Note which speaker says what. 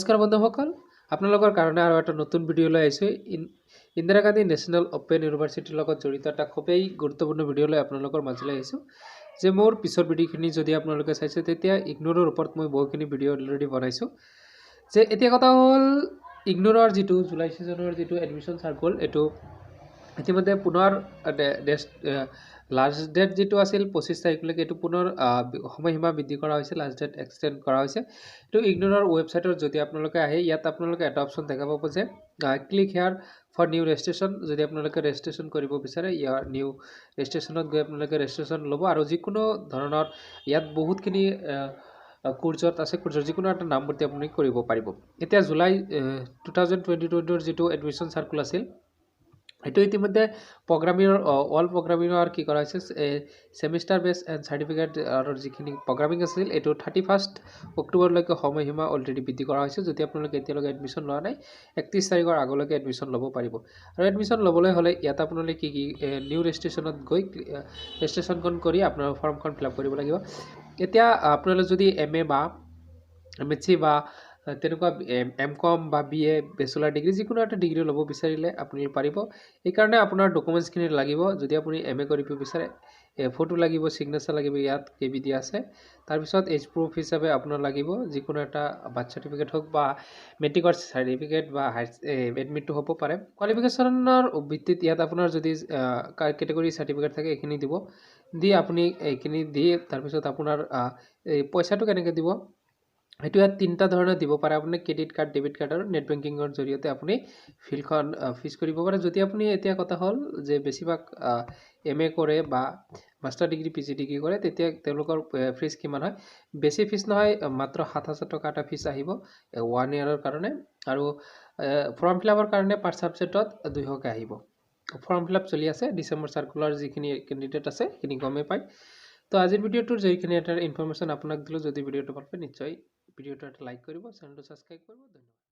Speaker 1: নমস্কাৰ বন্ধুসকল, আপোনালোকৰ কাৰণে আৰু এটা নতুন ভিডিঅ' লৈ আহিছোঁ। ইন্দিৰা গান্ধী নেশ্যনেল অ'পেন ইউনিভাৰ্চিটিৰ লগত জড়িত এটা খুবেই গুৰুত্বপূৰ্ণ ভিডিঅ' লৈ আপোনালোকৰ মাজলৈ আহিছোঁ। যে মোৰ পিছৰ ভিডিঅ'খিনি যদি আপোনালোকে চাইছে, তেতিয়া ইগনোৰৰ ওপৰত মই বহুখিনি ভিডিঅ' অলৰেডি বনাইছোঁ। যে এতিয়া কথা হ'ল, ইগনোৰৰ যিটো জুলাই ছিজনৰ যিটো এডমিশ্যন চাৰ্কুলাৰ, এইটো ইতিমধ্যে পুনৰ লাষ্ট ডেট যিটো আছিল 25 তাৰিখলৈকে, এইটো পুনৰ সময়সীমা বৃদ্ধি কৰা হৈছে, লাষ্ট ডেট এক্সটেণ্ড কৰা হৈছে। এইটো ইগনোৰৰ ৱেবছাইটত যদি আপোনালোকে আহে, ইয়াত আপোনালোকে এটা অপশ্যন দেখা পাব যে "Click here for new registration"। যদি আপোনালোকে ৰেজিষ্ট্ৰেশ্যন কৰিব বিচাৰে, ইয়াৰ নিউ ৰেজিষ্ট্ৰেশ্যনত গৈ আপোনালোকে ৰেজিষ্ট্ৰেশ্যন ল'ব আৰু যিকোনো ধৰণৰ ইয়াত বহুতখিনি কোৰ্চত আছে, কোৰ্চৰ যিকোনো এটা নামভৰ্তি আপুনি কৰিব পাৰিব। এতিয়া জুলাই 2022ৰ যিটো এডমিশ্যন চাৰ্কুলাৰ আছিল, সেইটো ইতিমধ্যে প্ৰগ্ৰামিঙৰ, অল প্ৰগ্ৰামিঙৰ কি কৰা হৈছে, ছেমিষ্টাৰ বেছ এণ্ড চাৰ্টিফিকেট আৰু যিখিনি প্ৰগ্ৰামিং আছিল, এইটো 31 অক্টোবৰলৈকে সময়সীমা অলৰেডি বৃদ্ধি কৰা হৈছে। যদি আপোনালোকে এতিয়ালৈকে এডমিশ্যন লোৱা নাই, 31 তাৰিখৰ আগলৈকে এডমিশ্যন ল'ব পাৰিব। আৰু এডমিশ্যন ল'বলৈ হ'লে ইয়াত আপোনালোকে কি কি নিউ ৰেজিষ্ট্ৰেশ্যনত গৈ ৰেজিষ্ট্ৰেশ্যনখন কৰি আপোনাৰ ফৰ্মখন ফিল আপ কৰিব লাগিব। এতিয়া আপোনালোকে যদি এম এ বা এম এছ চি বা তেনেকুৱা এম কম বা বি এ, বেচেলাৰ ডিগ্ৰী, যিকোনো এটা ডিগ্ৰী ল'ব বিচাৰিলে আপুনি পাৰিব। সেইকাৰণে আপোনাৰ ডকুমেণ্টছখিনি লাগিব। যদি আপুনি এম এ কৰিব বিচাৰে, ফটো লাগিব, ছিগনেচাৰ লাগিব, ইয়াত কে বি দিয়া আছে। তাৰপিছত এজ প্ৰুফ হিচাপে আপোনাৰ লাগিব যিকোনো এটা বাৰ্থ চাৰ্টিফিকেট হওক বা মেট্ৰিকৰ চাৰ্টিফিকেট বা হায়াৰ এডমিটটো হ'ব পাৰে। কোৱালিফিকেশ্যনৰ ভিত্তিত ইয়াত আপোনাৰ যদি কেটেগৰী চাৰ্টিফিকেট থাকে, এইখিনি দিব। দি আপুনি এইখিনি দি তাৰপিছত আপোনাৰ এই পইচাটো কেনেকৈ দিব, সেইটো ইয়াত তিনিটা ধৰণে দিব পাৰে আপুনি: ক্ৰেডিট কাৰ্ড, ডেবিট কাৰ্ড আৰু নেট বেংকিঙৰ জৰিয়তে আপুনি ফিলখন ফিজ কৰিব পাৰে। যদি আপুনি, এতিয়া কথা হ'ল যে বেছিভাগ এম এ কৰে বা master degree, P G degree কৰে, তেতিয়া তেওঁলোকৰ ফিজ কিমান হয়? বেছি ফিজ নহয়, মাত্ৰ 7000 টকা এটা ফিজ আহিব ওৱান ইয়াৰৰ কাৰণে। আৰু ফৰ্ম ফিল আপৰ কাৰণে পাৰ ছাবজেক্টত 200কৈ আহিব। ফৰ্ম ফিল আপ চলি আছে। ডিচেম্বৰ চাৰ্কুলাৰ যিখিনি কেণ্ডিডেট আছে, সেইখিনি গমেই পায়। তো আজিৰ ভিডিঅ'টোৰ যিখিনি এটা ইনফৰ্মেশ্যন আপোনাক দিলোঁ, যদি ভিডিঅ'টো ভাল পায়, নিশ্চয় ভিডিঅ'টো এটা লাইক কৰিব, চেনেলটো ছাবস্ক্ৰাইব কৰিব। ধন্যবাদ।